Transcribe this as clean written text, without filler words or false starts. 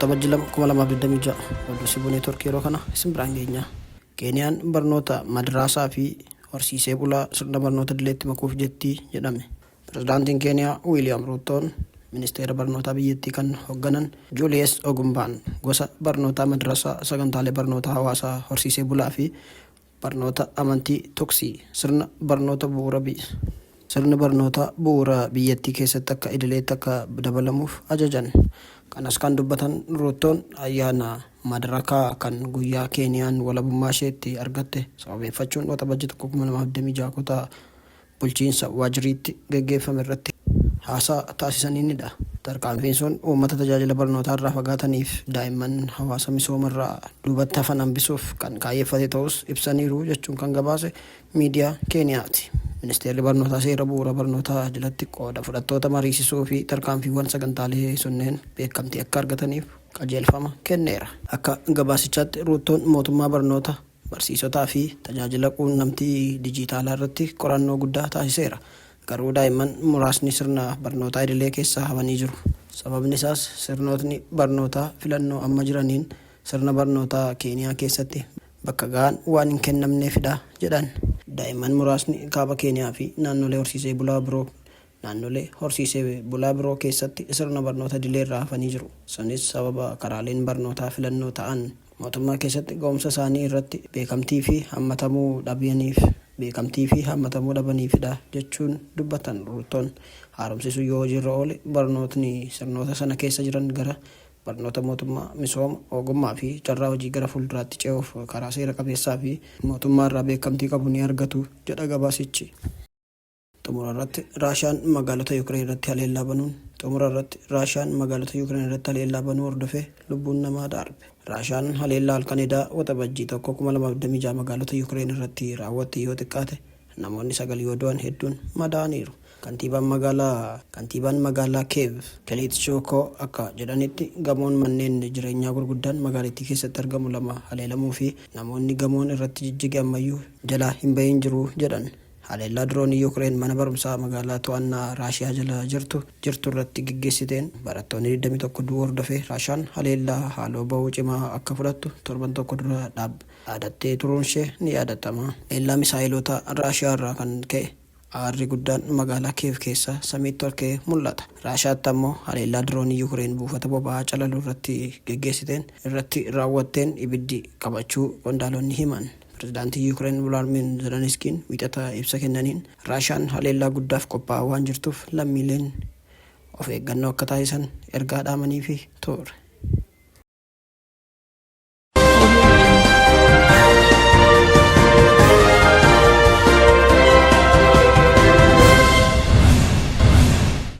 Waxabajjii 2, 2026 Oduu Sibuu Neetwork yeroo kana isin biraan geenya. Keeniyaan barnoota madraasaa fi horsiisee bulaa sirna barnoota idileetti makuuf jetti jedhame. Pirezidaantiin Keeniyaa Wiiliyaam Ruuttoon ministeera barnootaa biyyattii kan hogganan Juuliyes Ogumbaan gosa barnootaa madrasaa, sagantaalee barnootaa hawaasaa horsiisee bulaa fi barnoota amantii tuksii sirna barnoota bu'uura sirni barnoota bu'uura biyyattii keessatti akka idileetti akka dabalamuuf ajajan. Kanas kan dubbatan Ruuttoon ayyaana Madarakaa kan guyyaa Keeniyaan walabummaa isheetti argatte sababeeffachuun Waxabajji 1, 2026 kutaa bulchiinsa Waajiriitti geggeeffame irratti haasaa taasisaniinidha. Tarkaanfiin sun uummata tajaajila barnootaa irraa fagaataniif daa'imman hawaasa misooma irraa duubatti hafan hambisuuf kan kaayyeffate ta'uus ibsaniiru jechuun kan gabaase miidiyaa Keeniyaati. Ministeerri barnootaa seera bu'uura barnootaa jalatti qooda fudhattoota mariisisuu fi tarkaanfiiwwan sagantaalee sunneen beekamtii akka argataniif qajeelfama kenneera. Akka gabaasichaatti Ruuttoon mootummaa barnoota, barsiisotaa fi tajaajila quunnamtii dijiitaalaa irratti qorannoo guddaa taasiseera. Garuu daa'imman muraasni sirna barnootaa idilee keessaa hafanii jiru. Sababni isaas sirnootni barnootaa filannoo amma jiraniin sirna barnootaa Keeniyaa keessatti bakka gahaan waan hin kennamneefidha jedhan. Daa'imman muraasni kaaba Keeniyaa fi naannolee horsiisee bulaa biroo naannolee horsiisee bulaa biroo keessatti sirna barnoota idilee irraa hafanii jiru. Sunis sababa karaaleen barnootaa filannoo ta'an mootummaa keessatti ga'umsa isaanii irratti beekamtii fi hammatamuu dhabaniif beekamtii fi hammatamuu dhabaniifidha jechuun dubbatan Ruuttoon. Haaromsi sun yoo hojiirra oole barnootni sirnoota sana keessa jiran gara barnoota mootummaa, misooma, ogummaa fi carraa hojii gara fuulduraatti ce'uuf karaa seera qabeessaa fi mootummaa irraa beekamtii qabu ni argatu jedha gabaasichi. Xumura irratti Raashiyaan magaalota Yukireen irratti haleellaa banuun Xumura irratti Raashiyaan magaalota Yukireen irratti haleellaa banuu hordofee lubbuun namaa darbe. Raashiyaan haleellaa halkan edaa Waxabajjii 1, 2026 magaalota Yukireen irratti raawwatte yoo xiqqaate namoonni 9 yoo du'an hedduun madaa'aniiru. Kantiibaan magaalaa Kantiibaan magaalaa Kiyeev Kiliitshookoo akka jedhanitti gamoon manneen jireenyaa gurguddaan magaalittii keessatti argamu lama haleelamuu fi namoonni gamoon irratti jijjige ammayyuu jalaa hin bahiin jiru jedhan. Haleellaa diroonii Yukireen mana barumsaa magaalaa to'annaa Raashiyaa jala jirtu jirtu irratti geggeessiteen barattoonni 21 du'uu hordofee Raashaan haleellaa haaloo ba'uu cimaa akka fudhattu torban tokko dura dhaadattee turuunshee ni yaadatama. Haleellaa misaa'eloota Raashiyaa irraa kan ka'e aarri guddaan magaalaa Kiyeev keessaa samiitti ol ka'ee mul'ata. Raashiyaatti ammoo haleellaa diroonii Yukireen buufata boba'aa calalu irratti geggeessiteen irratti raawwatteen ibiddi qabachuu qondaalonni himan. Pirezidaantiin Yukireen Volaadmiir Zeleniskiin Wiixata ibsa kennaniin, Raashiyaan haleellaa guddaaf qophaa'aa waan jirtuuf lammiileen of eeggannoo akka taasisan ergaa dhaamaniifi ture.